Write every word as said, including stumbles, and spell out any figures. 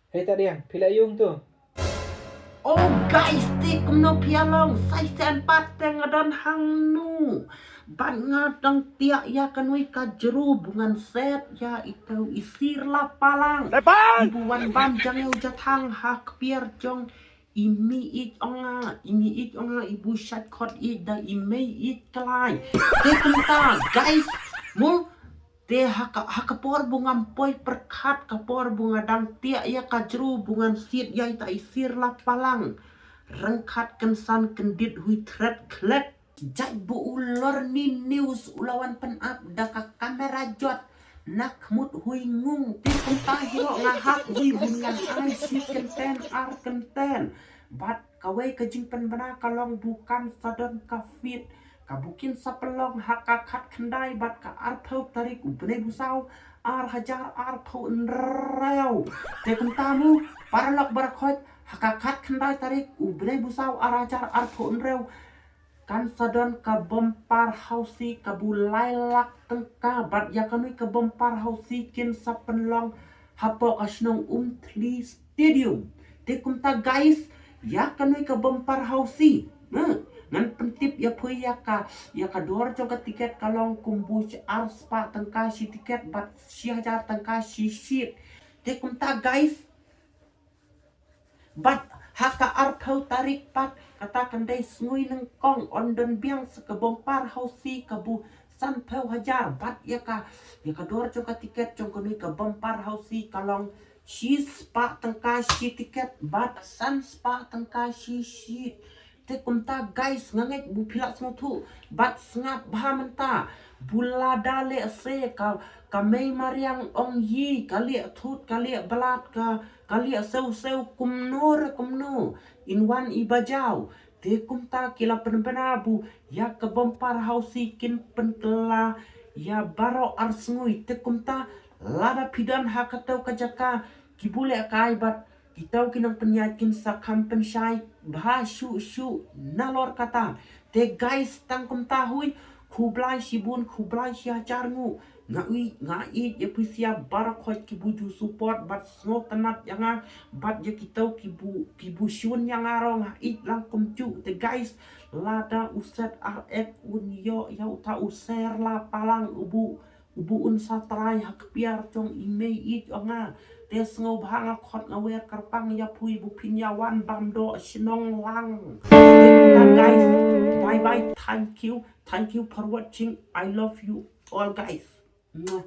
Hei Tadiang, phi la ïung tu. Oh guys, te kumno phi ïa long, sa shisien pat te nga don hangno. Bad nga dang tiak ïa kano ka jriew ba ngan set ïa ito i sir la palang. Ibu wan bam jong u jathang ha kpiar jong i mei ïeit ong nga, i mei ïeit ong nga, ibu shait khot ïeit da i mei ïeit klai. Te kumta guys, mo Te ha ka, ha ka por ba ngam poi pyrkhat, ka por ba nga dang tiak ïa ka jriew ba ngan set ïa ita i sir la palang. Ryngkat kynsan kyndit hui thret khlet. Jait ba u Lorni News u la wan pynap da ka kamera jot na khmut hui ngung. Te kumta hi ruh nga hap hui bun ngan ai shi kyntien ar kyntien. Bad kawei ka jingpynbna ka long ba kan sa don ka fit. Ka ba kin sa pynlong ha ka khatkhyndai bad ka arphew tarik u bnai ba saw ar hajar arphew hynriew. Te kumta mo, paralok baroh khoit, ha ka khatkhyndai tarik u bnai ba saw ar hajar arphew hynriew, kan sa don ka bumper housie ka ba lai lak tyngka bad ïa kano ka bumper housie kin sa pynlong hapoh ka shnong Umthli Stadium. Te kumta guys, ïa kano ka bumper housie, eh, ngan pyntip ïa phi ïa ka, ïa ka dor jong ka tiket ka long kumba ar spah tyngka shi tiket bad shi hajar tyngka shi seat. Te kumta guys, bad ha ka arphew tarik pat kata kan dei sngi nyngkong, yn don biang sa ka bumper housie ka ba sanphew hajar bad ïa ka, ïa ka dor jong ka tiket jong kano ka bumper housie ka long shi spah tyngka shi tiket bad san spah tyngka shi seat. Te kumta guys, nga ngeit ba phi la sngewthuh bad sngap bha mynta. Ba lada lehse ka, ka mei mariang ong ïa ka leh thut, ka leh blat, ka, ka leh sew sew kumno re kumno, in wan i ba jaw. Te kumta ki la pynbna ba ïa ka bumper housie kin pynkylla ïa baroh ar sngi. Te kumta lada phi don ha kato ka jaka, ki ba leh kai bad kito ki nongpynïaid kin sa kham pynshai bha shuh shuh nalor kata. Te guys, tang kumta hi, khublei shibun, khublei shi hajar nguh. Nga ïeit, nga ïeit ïa phi sa baroh khoit ki ba ju support bad sngewtynnat ïa nga bad ïa kito ki ba, ki ba shun ïa nga ruh nga ïeit lang kumjuh. Te guys, lada u set ar ek un ïoh ïa uta u sir la palang u ba, u ba un sa trai ha kpiar jong i mei ïeit ong nga. Te sngewbha nga khot nga wer kyrpang ïa phi ba phin ïa wan bam doh shnong lang. Te kumta guys, bye bye, thank you, thank you for watching, I love you all guys. Mwah.